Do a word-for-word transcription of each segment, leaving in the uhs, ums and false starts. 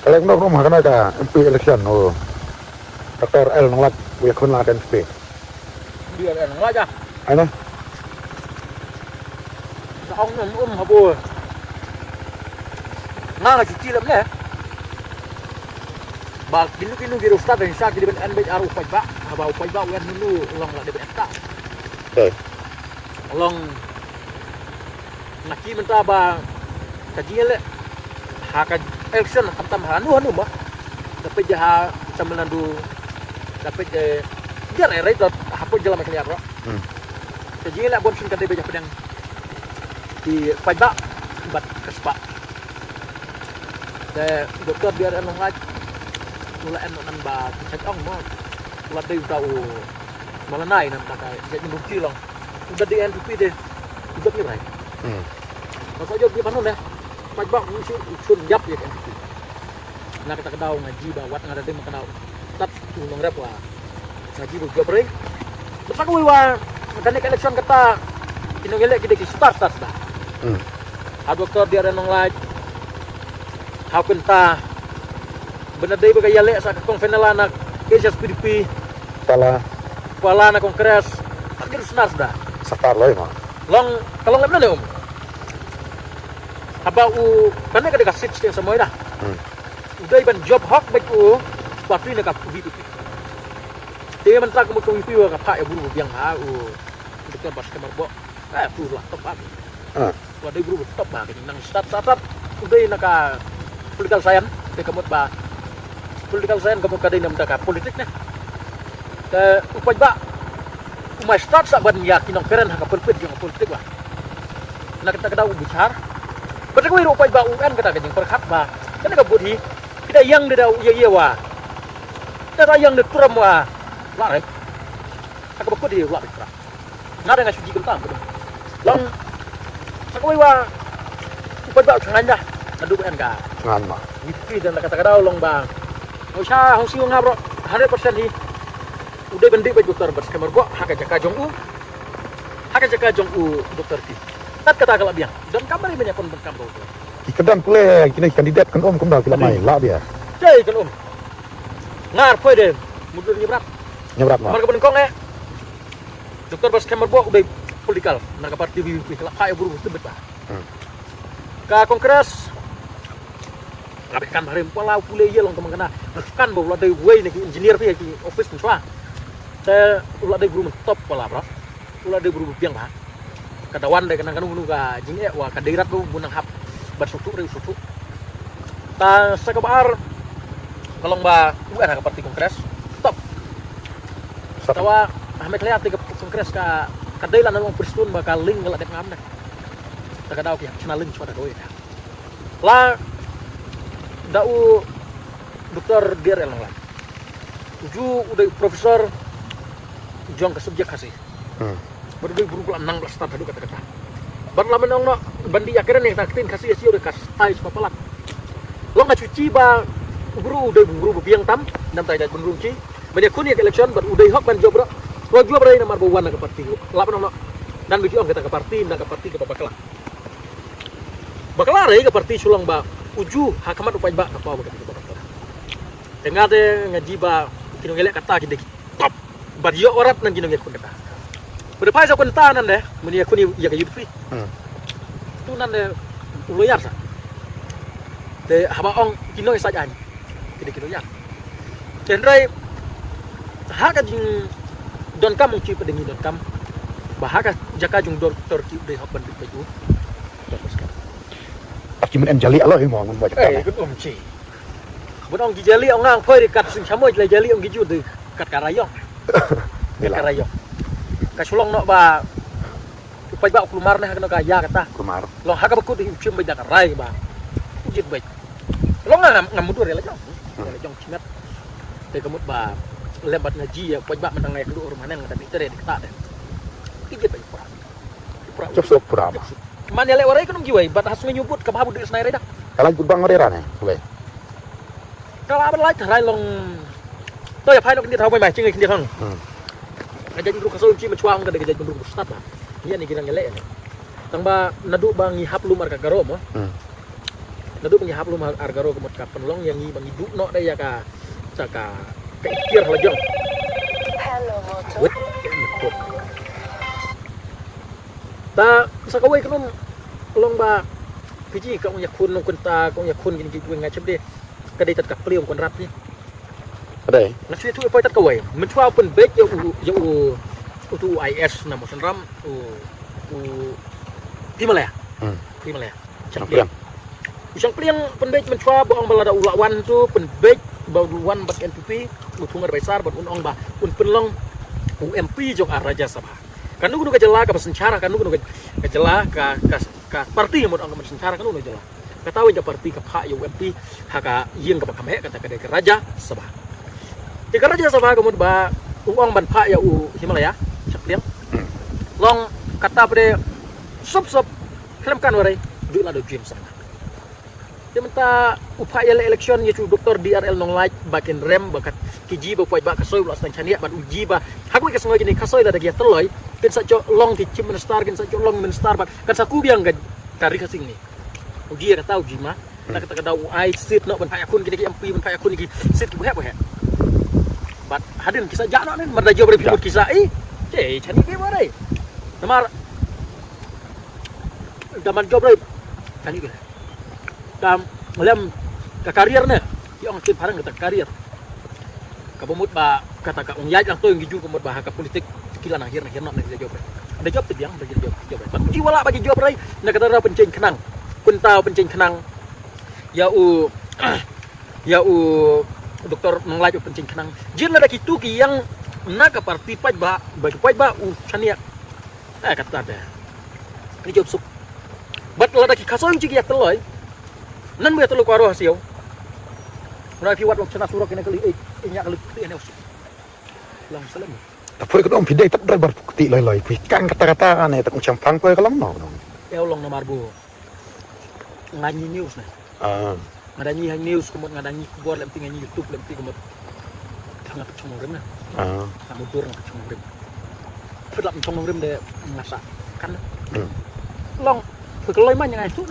Elek no rum hakana ka M P election o. Doctor L Nonglait u ïakhun la ka N P P. Dia L Nonglait ah. Ai na. Sa ong um um habo. Nga nga cuti lem ne. Ba kinu kinu biro start dan sa kidi ben en bej aru paj ba. Haba u paj ba u en nunu long la de ben ta. Dai. Long. Nga ki mynta ba ka jingïaleh ha ka election khamtam ha nu ha nu ma. Dapat je ha Tamil Nadu dapat je jar eh rai dot ha pun jela ma kaliar ro. Hmm. Ka jingïaleh bon shin ka dei ba ja pedang di paidbah bad ka spah. Te doktor biar en long laj. Ula en nan ba ki chaj ong ma. Ula dei uta u malanai nan ta ka jaj nung ti long. Uda di N P P de. Uda ni rai. Hmm. Masa jot di panu ne. Paidbah u shu u chun yap ya N P P. Na kata ka daw nga ji ba wat nga da dei ma ka daw. Tat u nong rep wa. Nga ji ba jop rai. Basa ko wa kane ka election kata ki nong elek ki de ki start start da. Hmm. Ha doktor dia da nong laj. Ha kunta. Bena dei ba ka ïaleh sa ka kong fenela na H S P D P. Pala. Pala na Congress. Ak ki snar da. Satar loi ma. Long ka long lem na ne um. Haba u kane ka de ka sit sting samoi da. Hmm. U dei ban jop hok bad u parti na ka V P P. Te man ta ka mut ka V P P wa ka pha ya buru biang ha u doktor Bas Kemar Bo. Eh, tu lah top ha. Ah. Wa dei buru top ha ka nang start start start. U dei na ka political science te ka mut ba political science ka mut ka dei nam ta ka politik ne. Te u paidbah u mai start sa ban ya ki nong keren ha ka pulpit jong ka politik wa. Na kata ka daw u bichar. Bad ka wei ro paidbah u en kata ka jingpyrkhat ba kane ka vote hi. Kita yang de daw ya ya wa. Kita yang de turam wa. La re. Ka ba kut hi la re. Nga da nga shu ji kynta ka dong. Long sa kawei wa u pat ba u chang da. Ka duk en ka. Ngan ma. Ngi pi dan la kata ka daw long ba. Hau sha hau siu nga bro. Hundred percent hi. U dei ban dei ba doktor Bas Kemar Bo ha ka jaka jong u. Ha ka jaka jong u doktor T. Tat kata ka la biang. Don kam bari menya pon ban kam ro. Ki ka dang pule kine kandidat kan um kumda ki la mai la dia. Jai kan um. Ngar poi de. Mudur nyebrat. Nyebrat ma. Mar ka ban kong eh. Doktor Bas Kemar Bo u dei political na ka parti V P P ka la phai buru tebet ba. Hmm. Ka Congress. Nga beh kan harim pala u pule ye long ka mangkana. Kan ba u la dei wei na ki engineer phi ki office ni chwa. Te u la dei buru top pala bro. U la dei buru biang ba. Ka dawan dei ka nang kanu kanu ka jingeh wa ka dei rat bu nang hap. Ban sutu re sutu. Ta sa ka ba ar ka long ba u en ha ka parti Congress. Top. Sa ta wa ha me khlea te ka Congress ka ka dei la nang pristun ba ka ling ka la dep ngam ne. Ta ka daw ki chna ling chwa da doi ka. La da u doktor D R L Nonglait. Uju u dei professor jong ka subject Khasi. Hmm. Bad u dei bru la nang la start haduh kata kata. Bad la menong no ban di akeren ne ta ktin Khasi sio de ka stai spa palat. Long ka chuchi ba u bru u dei bru biang tam nam tai jaj bun rung chi. Ban ya kun ya election bad u dei hok ban job ro. Ro job ro na mar ba wan na ka parti. La menong no. Dan bi ong kata ka parti na ka parti ka bakla. Bakla re ka parti chulang ba uju ha khmat u paidbah ka paw ba ka bakla. Te nga te nga ji ba ki nong elek kata ki dei ki top. Bad ïoh warat nan ki nong ïakhun kata. Bad phai sa kun ta nan de, mun ïakhun ïa ka youth free. Hmm. Tu nan de u lawyer sa. Te haba ong ki nong sa jan. Ki dei ki lawyer. Te hynrei ha ka jingdonkam ong ki pa dei ngi donkam. Ba ha ka jaka jong doktor ki dei hok ban bit bad u. Doktor Bas Kemar. Ak ki mun en jali alo hi mo mun ba jaka. Eh, kun um chi. Bun ong ki jali ong ngang phoi ri kat sing chamoi jali ong ki ju de kat ka rayong. Kat ka rayong. Ka chulong no ba u paidbah u klumar ne ha ka no ka ya kata. Klumar. Long ha ka bakut hi u chim ba da ka rai ba. U jit ba. Long ngam ngam mudur ya la jong. Hmm. Ya la jong chimet. Te ka mut ba lem bad nga ji ya paidbah man ngai klu ur manen nga ta ni tere dik ta de. Ki jit ba pura. Pura. Chop sok pura ma. Man ya le warai ka num ji wai bad ha sungi nyubut ka babu de snai rai da. Ka lai but bang rai ra ne. Wei. Ka la ban lai tharai long. To ya phai nok ni thau mai mai ching ni thang. Hmm. Ka jai bru ka so chi ma chwa ong ka de ka jai bru start la. Ni ani ki nang le ni. Tang ba nadu ba ngi hap lu mar ka garo mo. Hmm. Naduh ba ngi hap lum ha Argaro ka mut ka pynlong ïa ngi ba ngi duh noh da ïa ka, sa ka, ka ikhtiar ha la jong. Wait. Ta sa kawei ka long ba Fiji ka ong ïakhun nongkynta, ka ong ïakhun kine kiwei nga chep de. Ka dei tat ka pliong kon rap ni. Ka dei. Nga shu ïathuh ïa poi tat kawei. Mynchwa u pynbeit ïa u, ïa u, utu u I S na Mawsynram, u, u Himalaya. Hmm. Himalaya. Shang Pliang. U Shang Pliang pynbeit mynchwa ba ong ba lada u la wan tu pynbeit ba u wan bad N P P, u thung ar bai sar bad un ong ba un pynlong u M P jong ka Rajya Sabha. Kano kano ka jylla kaba synshar, kano kano ka jylla ka, ka, ka party mut ong kaba synshar, kano kano ka jylla. Kata wei ka party ka phah ïa u M P ha ka ïing kaba kham heh, kata ka dei ka Rajya Sabha. Te ka Rajya Sabha ka mut ba u ong ban phah ïa u Himalaya, Shang Pliang. Hmm. Long kata pde sop sop khlem kan warai, ju la do James Sangma. Te mynta u phah ïa la election ïa u Doctor D R L Nonglait ba kin rem ba kat ki ji ba poi ba ka soi u la sdang chaniah bad u ji ba ha kawei ka sngi kine ka soi lada ki ïa tylli kin sa jop long ki chief minister, kin sa jop long minister bad kan sa ku biang ka, ka ri ka sing ni. U ji ïa kata u ji ma. Hmm. Ta kata ka daw u ai seat noh ban phah ïakhun kine ki M P, ban phah ïakhun ki seat ki buhek buhek. Bad hadien ki sa jah noh nen, mar da jop re phi mut ki sa i. Te chaniah ki ba re. Namar da man jop re chaniah ki. Kam lem ka career ne, ki ong kin phareng kata ka career. Kaba mut ba kata ka ong ïaid lang to ïa ngi ju ka mut ba ha ka politik ki la nang hiar nang hiar noh ne ki da jop re. Da jop te biang, da jop, jop re. Bad ki wala ba ki jop re na kata ra pyncheng khnang. Kynta pyncheng khnang ïa u, ïa u Doctor Nonglait u pyncheng khnang. Jin lada kitu ki ïeng na ka party paidbah, ba ki paidbah u chaniah. Eh, kata de. Ni jop suk. Bad lada ki khasoi u ji ki ïa tylli. Nan bu ïa tylli kwaro ha siaw. Una phi wat long chana surok ina kali, eh, inya kali, eh, ne usuk. Long salam. Ta poi ka dong phi dei tat driver pukti loi loi. Phi kan kata kata ne ta kung chang pang poi ka long no. Ïa long namar bu nga ngi news ne. Ah. Nga da ngi ha news ka mut, nga da ngi khubor lem ti, nga ngi YouTube lem ti ka mut. Nga pynchong rim na. Ah. Nga mudur nga pynchong rim. Pynlap pynchong rim de nga sa kan. Hmm. Long pynloi man nga tu.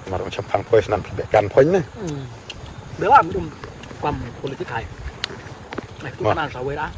Mar macam pang poi snan pynbeh kan poi ne. Hmm. Bela mdum kam politik hai. Ai tu kan sa wei da.